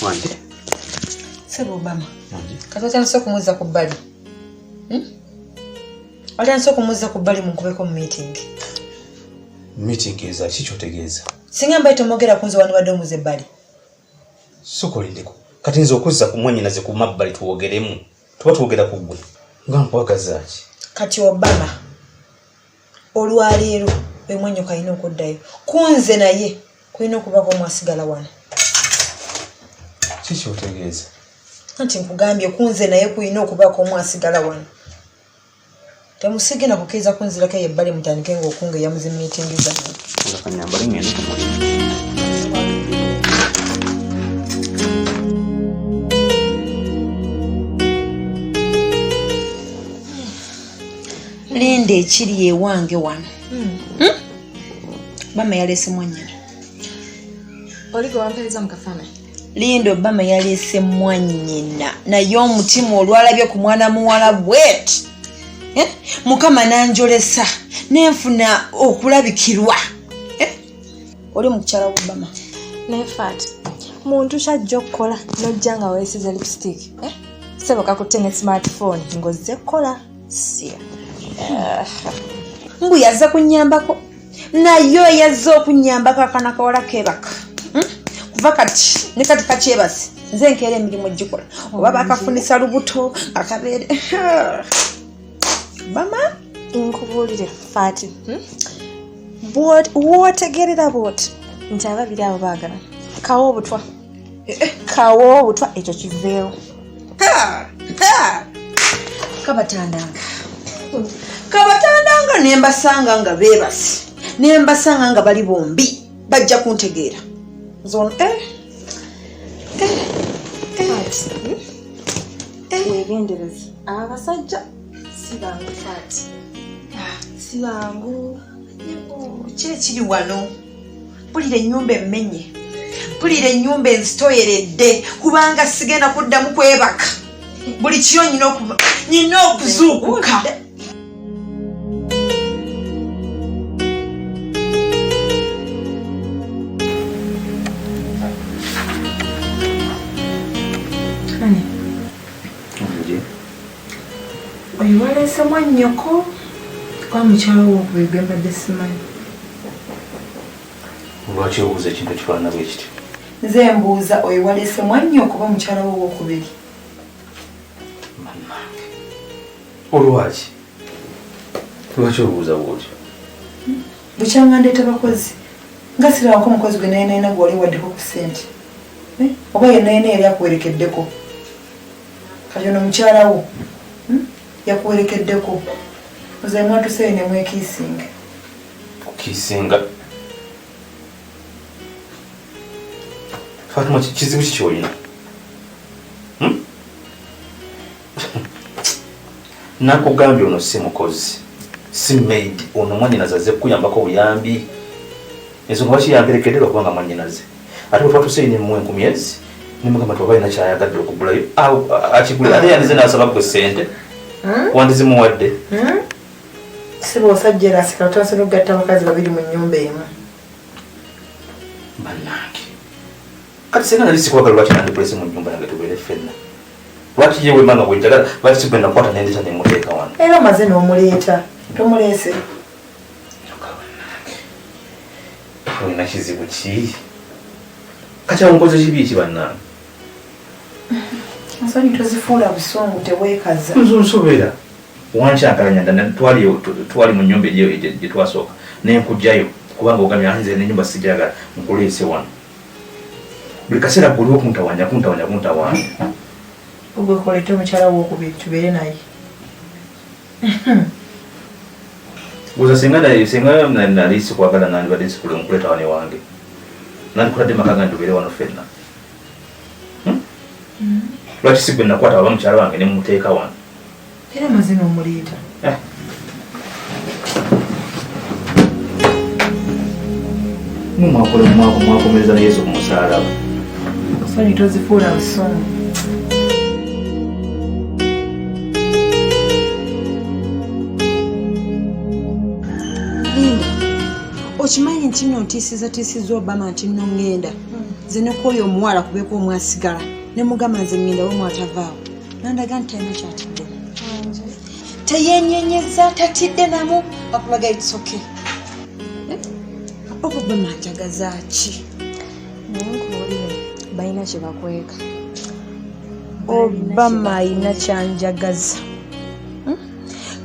Wange. Sebo Obama. Kati otandise okumuzza ku bbali. Otandise okumuzza ku bbali munkubeko mu meeting. Meeting eza ki kyotegeeza? Singa mbaye tomwogera ku nze wandibadde omuzza ebbali. Sooka olindeko. Kati nze okuzza ku mwannyinaze ku mabbali twogeremu. Tuba twogera ku ggwe. Nga nkwagaza ki? Kati Obama olwaleero oyo mwannyoko alina okuddayo. Ku nze naye kulina okubaako omu asigala wano. Ki kyotegeeza? Anti nkugambye ku nze naye kulina okubaako omu asigala wano. Temusigenda kukkiriza kunzirako eyo ebbali mutandike ng'okungeya mu zi meeting zammwe. Nga kanyambale ngende ku mulimu. Linda ekiri ewange wano. Obama yaleese mwannyina. Oli gwe wampeereza mu kafaananyi. Linda Obama yaleese mwannyina naye omutima olwalabye ku mwana muwala bweti. Mukama n'anjolesa nenfuna okulabikirwa. Oli mukyala wa Obama. Naye Fat, muntu kyajja okukola n'ojja nga weesize lipstick. Ssebo kakutte ne smartphone ng'ozze kukola. Siya. Mbu yazze kunnyambako. Naye yazze okunnyambako akaana kawala keebaka. Kuva kati ne kati kakyebase. Nze nkeera emirimu gikola. Oba bakafunisa lubuto akabeere. Obama? Nkubuulire Fati. W'otegeerera bw'oti nti ababiri abo baagala. Kawa obutwa. Kawa obutwa ekyo kiveewo. Kabatandanga. Kabatandanga ne mbasanga nga beebase. Ne mbasanga nga bali bombi. Bajja kuntegeera. Zone Weegendereze. Abasajja si bangu Fati. Si bangu. Ki ekiri wano? Mpulira ennyumba emmenye. Mpulira ennyumba enzitoyeredde kubanga sigenda kuddamu kwebaka. Buli kiro nnina okuzuukuka. Oyo waleese mwannyoko kwa mukyala wo okubiri gwe mbadde simanyi. Lwaki obuuza ekintu ekifaanana bwe kityo? Nze mbuuza oyo waleese mwannyoko oba mukyala wo owokubiri? Bannange, olwaki? Lwaki obuuza bw'otyo? Bukyanga ndeeta bakozi nga sirabako omukozi gwe naye nalina gwe wali waddeko ku ssente. Oba ye naye yali akuwerekeddeko. Kati ono mukyala wo yakuwerekeddeko. Nze mwatuseeyo ne mwekiisinga. Kukiisinga? Fatuma, kizibu ki ky'olina? Nakugambye ono si mukozi, si maid, ono mwannyinaze azze kukuyambako buyambi. Ensonga lwaki yamperekedde lwakubanga mwannyinaze. Ate bwe twatuseeyo ne mmuwa enkumi ezi, ne mugamba nti oba alina ky'ayagadde okugulayo, akigule. Ate yandize n'asaba ggwe ssente. Wandizimuwadde. Si bw'osajja era asika otandise n'okugatta abakazi babiri mu nnyumba emu. Bannange. Kati singa nali sikwagala lwaki nandikulese mu nnyumba yange tubeere ffenna? Lwaki ye wemba nga gwe njagala, lwaki si gwe nakwata ne ndeeta ne mmuteeka wano? Era omaze n'omuleeta, tomuleese. Kyokka bannange, olina kizibu ki? Kati awo nkoze kibi ki bannange? Ensonyi tozifuula busungu, teweekaza. Nze onsobera. Wankyankalanya dda, twali mu nnyumba eri gye twasooka ne nkuggyayo kubanga ogambye nze n'ennyumba sigyagala, nkuleese wano. Buli kaseera ggwe oliwo kuntawanya, kuntawanya, kuntawanya. Ggwe koleeta omukyala wo owokubiri tubeere naye. Guza singa nali sikwagala nandibadde nkuleeta wano ewange. Nandikuladde maka gange tubeere wano ffenna. Lwaki si gwe nakwata waba mukyala wange ne mmuteeka wano? Era omaze n'omuleeta. Mwe mwakomereza ne Yesu ku musaalaba. Nsonyi tozifuula busungu. Linda, okimanyi nti nno ntiisizatiisizza Obama nti nno ŋŋenda. Nze nekwoyo omuwala kubeeko omwasigala ne mugamba nze ŋŋenda we mwatavaawo, nandaga nti talina kyatidde, teyenyenyeza, tatidde namu, akulaga it's okay. Oba Obama njagaza ki? Naye nkubuulire, balina kye bakweka. Obama alina kyanjagaza.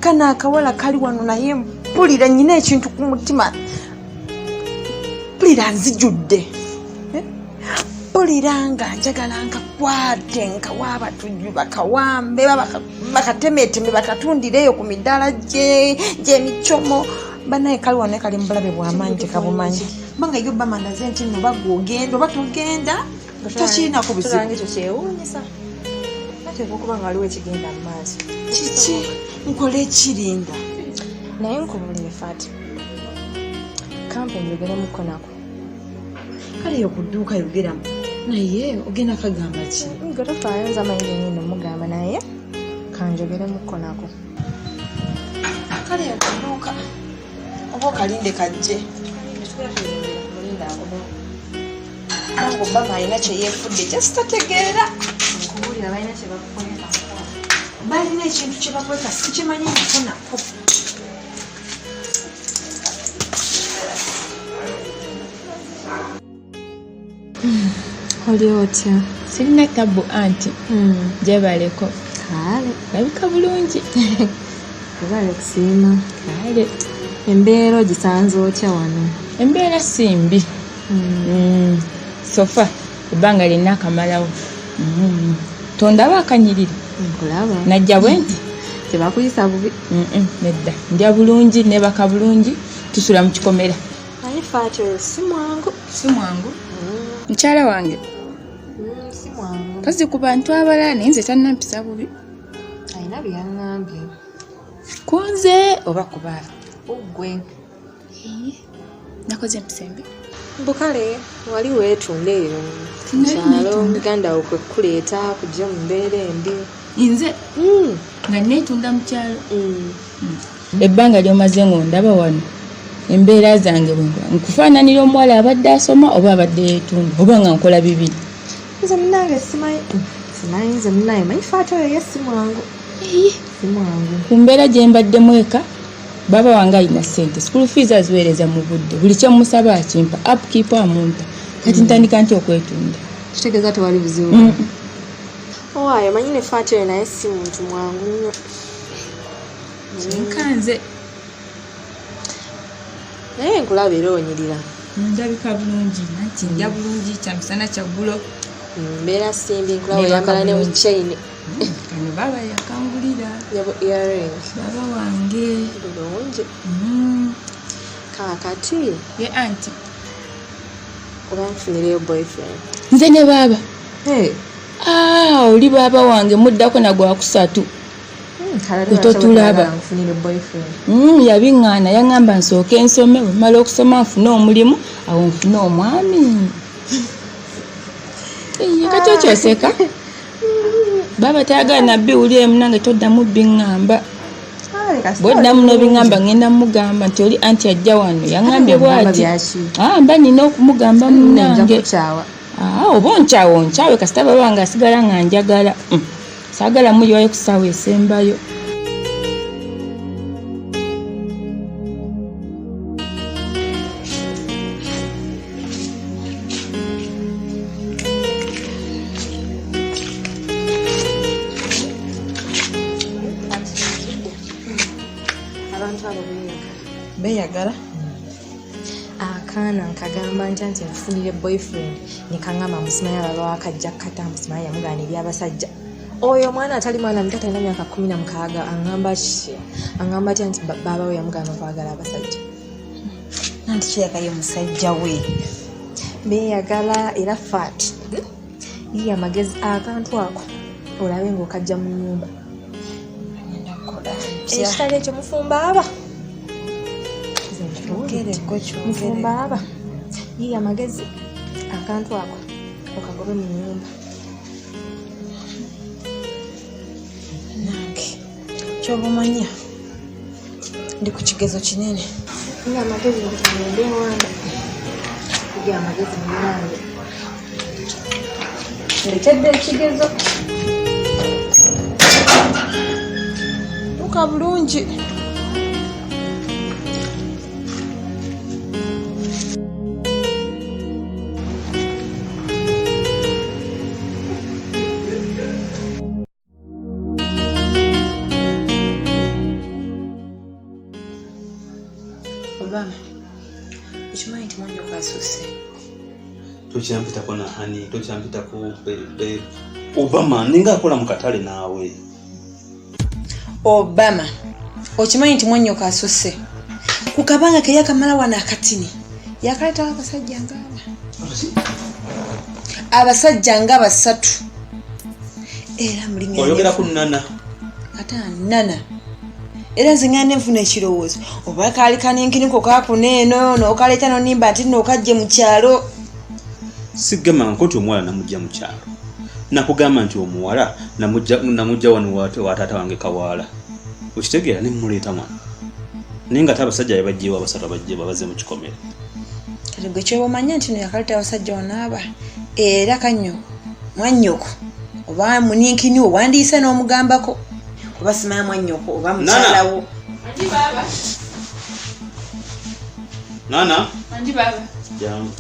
Kano akawala kali wano, naye mpulira nyina ekintu ku mutima, mpulira nzijudde, mpulira nga njagala nkakwate, nkawa abatujju bakawambe, bakatemeteme, bakatundireeyo ku midaala gy'emicomo. Banaye kali wano, kali mubulabe bwamaanyi, tekabumanyi. Kubanga yo Obama ndaze nti nno bagwe ogenda oba togenda, takirinako buzibu. Tolange ekyo kyewuunyisa, bateekwa okuba nga waliwo ekigenda mu maaso. Kiki? Nkola ekirinda. Naye nkubuulire Fati, kampe njogeremuko nako. Kale yo ku dduuka yogeramu, naye ogenda kagamba ki? Gwe tofaayo, nze amanyi genyini omugamba, naye kanjogeremuko nako. Kale yo ku dduuka oba okalinde kajje. Mulinda akomewo. Kubanga Obama alina kyeyeefudde kyesitategeera. Nkubuulira, balina kye bakukweka. Balina ekintu kye bakweka, sikimanyi nako nako. Oli otya? Sirina tabbu anti, gyebaleko. Kale. Labika bulungi. Obale kusiima. Kale. Embeera ogisanze otya wano? Embeera si mbi. So far ebbanga lyenna akamalawo. Tondaba akanyirira? Nkulaba. Najja bwe nti. Tebakuyisa bubi? Nedda, ndya bulungi, nebaka bulungi, tusula mu kikomera. Naye Faati oyo si mwangu. Si mwangu mukyala wange. Si mwangu. Mpozzi ku bantu abalala, naye nze tannampisa bubi. Alina bye yaŋŋambye. Kunze oba ku baaba? Uggwe. Nakoze empisa embi? Bukale wali weetunda eyo Nali kyalo. neetunda. Muganda wo kwe kukuleeta kujja mu mbeera embi. Nze nga neetunda mu kyalo? Ebbanga ly'omaze ng'ondaba wano, embeera zange bwe nkola, nkufaananira omuwala abadde asoma oba abadde yeetunda oba nga nkola bibiri? Nze munange simanyi, simanyi. Nze munange manyi Faati oyo ye si mwangu, si mwangu. Ku mbeera gye mbaddemu eka, baba wange alina ssente, school fees aziweereza mu budde, buli kyemusaba akimpa, upkeep amumpa. Kati ntandika nti okwetunda? Kitegeeza tewali buzibu. Owaayo manyi ne Faati oyo naye si muntu mwangu nnyo. Kinkanze. Naye nkulaba era onyirira. Ndabika bulungi nanti, ndya bulungi kyamisana kyaggulo. Mbeera simbi, nkulaba. Neebaka Oyambala ne bulungi. buchain. Kano baaba yakangulira. Earring. Baba wange. Bulungi. Kaakati Ye anti. Oba nfunireyo boyfriend? Nze ne baaba? Hey. Ah, oli baaba wange muddako na gwakusatu. Kale. Gwe totulaba. Nfunire boyfriend? Yabiŋŋaana, yaŋŋamba nsooke nsome, bwe mmala okusoma nfune omulimu, awo nfune omwami. Ee, kati okyoseka? Baaba tayagala nabbiwulira emu, nange toddamu biŋŋamba. Bw'oddamu n'obiŋŋamba, ŋŋenda mugamba nti oli anti ajja wano yaŋŋambye bw'ati. Ah, mba nina okumugamba munnange. Ah, oba onkyawe onkyawe, kasita baba nga asigala nga njagala. Saagala muyiwayo ku ssaawa esembayo. Abantu abo beeyagala. Beeyagala. Akaana nkagamba ntya nti nfunire boyfriend, nekaŋŋamba musimanyi ababa wakajja kata musimanyi yamugaana ebyabasajja. Oyo omwana atali mwana muto, atalina myaka 16, aŋŋamba ki? Aŋŋamba atya nti baaba we yamugaana okwagala abasajja? Nanti kyeyagaye musajja we. Beeyagala. Era Fat, yiye amagezi akantu ako olabe ng'okajja mu nnyumba. Ngenda kukola ntya? Ekitali ekyo, mufumba aba Kyogereko, kyogere. Mufumba aba yiye amagezi akantu ako okagobe mu nnyumba. Nange kyoba omanya ndi ku kigezo kinene. Yiye amagezi, ngende ewange. Yiye amagezi, munange. Ndekedde ekigezo. Tuuka bulungi. Obama, okimanyi nti mwannyoko asusse? Tokyampitako na hani, tokyampitako babe. Obama ninga akola mu katale naawe. Obama, okimanyi nti mwannyoko asusse? Ku kabanga ke yakamala wano akatini, yakaleetawo abasajja ng'aba. Abasajja nga basatu. Era mulinga Oyogera ku Nana. Ate Nana. Era nze ngenda nfuna ekirowoozo oba kaali kaninkiniko kaakuna eno n'okaleeta n'onimba nti nno okajje mu kyalo. Sigamba nti omuwala namujja mu kyalo. Nakugamba nti omuwala namujja wano wa taata wange Kawaala. Okitegeera ne mmuleeta wano. Naye nga ate abasajja be baggyewo abasatu abajje babaze mu kikomera. Kati gwe kyoba omanya nti no yakaleeta abasajja wano aba era kannyoko mwannyoko oba muninkini wo wandiise n'omugambako. Oba simanya mwannyoko oba mukyalawo. Anji baba. Nana. Anji baba. Jangu.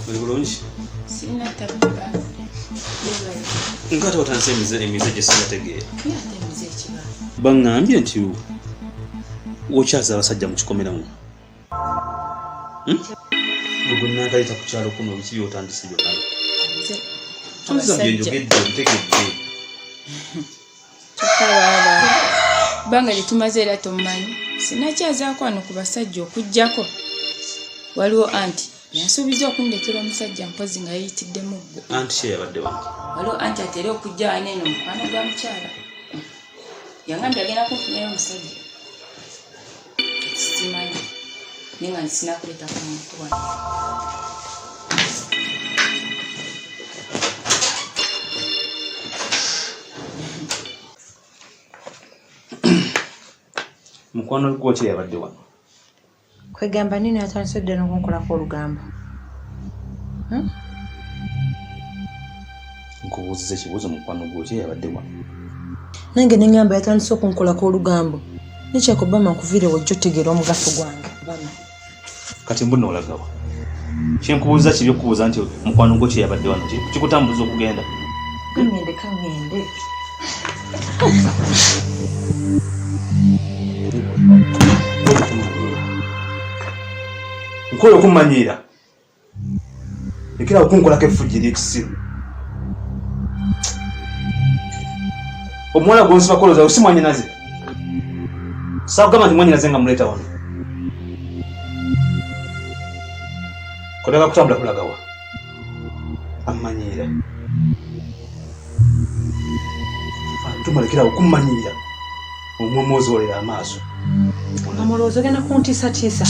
Oli bulungi? Sirina tabu baba. Nga ate watandise emize gye sinategeera. Naye ate emize ki baba? Baŋŋambye nti wokyaza abasajja mu kikomera muno. Gwe naakayita ku kyalo kuno biki by'otandise byonna? Tonza byenjogedde ntegedde. Kyokka baba, bbanga lye tumaze era tomumanyi. Sinakyazaako wano ku basajja okuggyako. Waliwo anti yansuubiza okundekera omusajja mpozzi nga yeeyitiddemu ggwe. Anti ki eyabadde wano? Waliwo anti atera okujja wano eno mukwano gwa mukyala. Yangambye agenda kunfunayo omusajja. Simanyi. Naye nga sinakuleeta ku muntu wano. Mukwano gwo ki eyabadde wano? Kwegamba nini atandise dda n'okunkolako olugambo? Nkubuuziza ekibuuzo mukwano gwo ki eyabadde wano? Nange ne ŋŋamba yatandise okunkolako olugambo. Nekyako Obama nkuviire w'ojja otegeera omugaso gwange. Obama. Kati mbu nnoolagawa? Kye nkubuuza kibi okubuuza nti mukwano gwo ki eyabadde wano? Kikutambuza okugenda? Kaŋŋende, kaŋŋende. Nkola okummanyiira. Lekera okunkolako effujjo ery'ekisiru. Omuwala gw'onsibako olowooza si mwannyinaze? Saakugamba nti mwannyinaze nga muleeta wano. Kodaga kutambula kulagawa. Ammanyiira. Tumalekera okummanyiira. Omwomozoolera amaaso. Amulowooza ogenda kuntiisatiisa.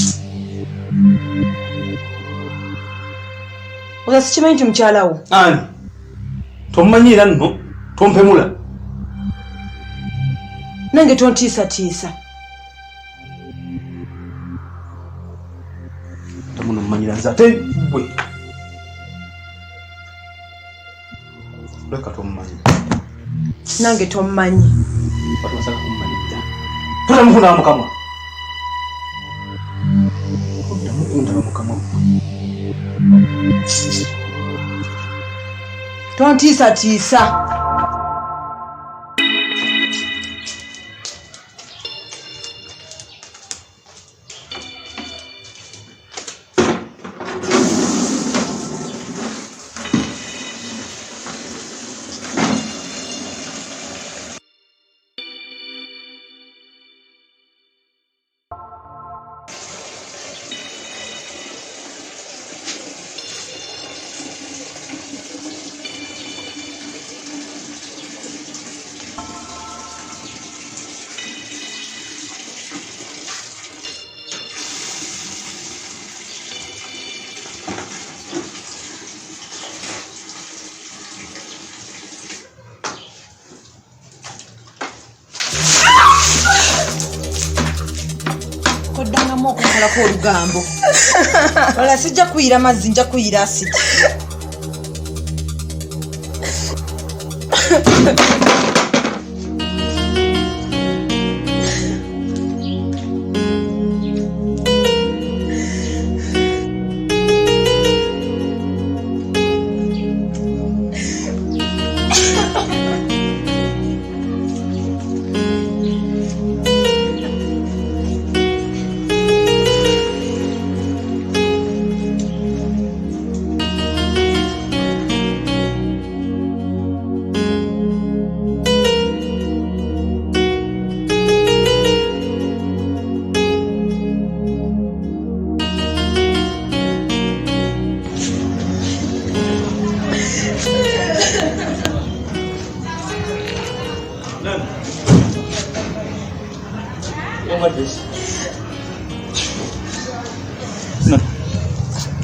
Oza sikimanyi nti mukyala wo. Ani? Tommanyiira nno, tompemula. Nange tontiisatiisa. Tamuno mmanyira nze ate ggwe. Leka tommanyi. Nange tommanyi. Batubasaka kummanyidda. Toddamu kundaba mu kamwa. Toddamu kundaba mu kamwa. Tontiisatiisa. kumalako olugambo. Wala sijja kuyira mazzi, nja kuyira asidi.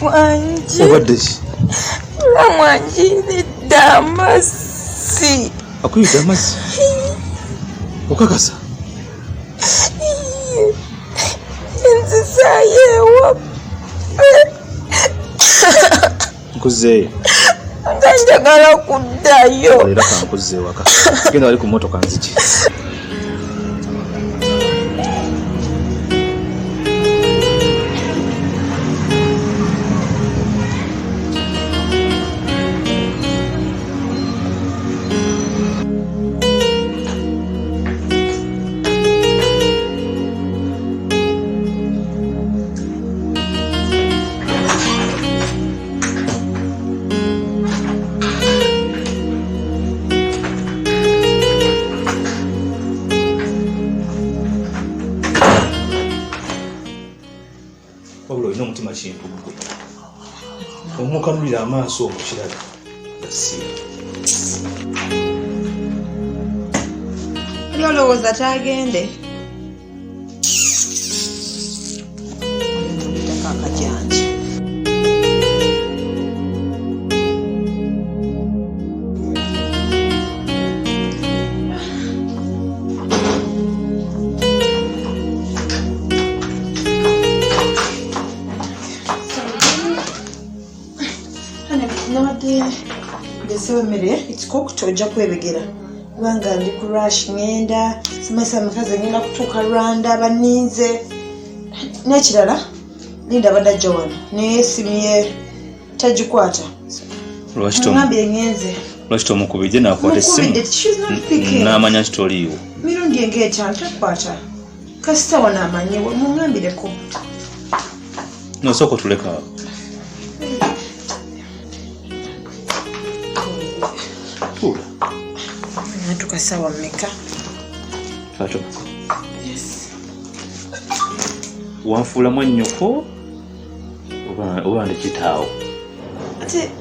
Wangi. Obadde ki? Mulamu anjiiridde amazzi. Akuyidde amazzi? Okakasa? Nzizaayo ewaffe. Nkuzzeeyo. Nga njagala kuddayo. Era kankuzze ewaka. Genda wali ku mmotoka nzigi. Wabula olina omutima kintu ggwe. Omukanulira amaaso omwo kirala. Gasiya. Oli olowooza taagende? Olina akajanja. Nabadde ndesewo emmere, it's cooked, ojja kwebegera kubanga ndi ku rush, ngenda simasa mukazi ngenda kutuuka Rwanda baninze. N'ekirala Linda abadde ajja wano naye essimu ye tagikwata. Ngambye ngenze. Lwaki tomukubidde n'akwata essimu? Mukubidde, she's not picking. N'amanya nti toliiwo. Mirundi ng'etaano takwata. Kasita wano amanyiwo, mungambireko. No, sooka otuleke awo. Tuula. Natuka ssaawa mmeka? Kato. Yes. Wanfuula mwannyoko oba ndi kitaawo? Ate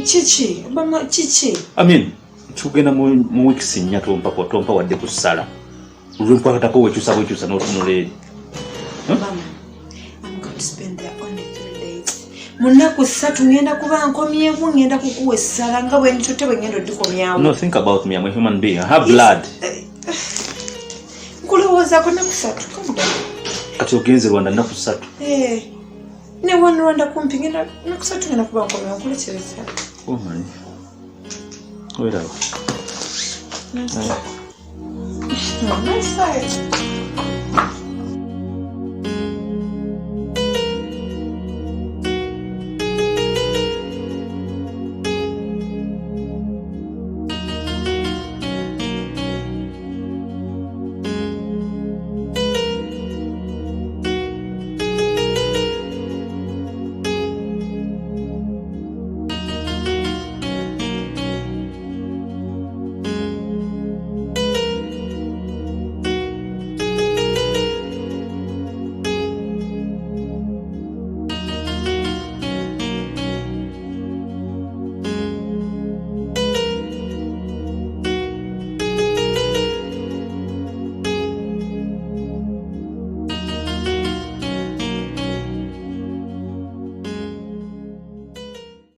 kiki? Obama kiki? I mean, tugenda mu weeks nnya tompa wadde ku ssala. Olw'enkwatako wekyusa bwekyusa n'otunula eri. Obama, I'm going to spend there only 3 days. Mu nnaku ssatu ngenda kuba nkomyewo, ngenda kukuwa essala nga bwe ntute bwe ngenda oddikomyawo. No, think about me, I'm a human being. I have blood. Nkulowoozaako nnaku ssatu, calm down. Kati ogenze Rwanda nnaku ssatu. Ne wano Rwanda kumpi ngenda nnaku ssatu ngenda kuba nkomyewo, nkulekereza. Omanyi. Weeraba. Nice side.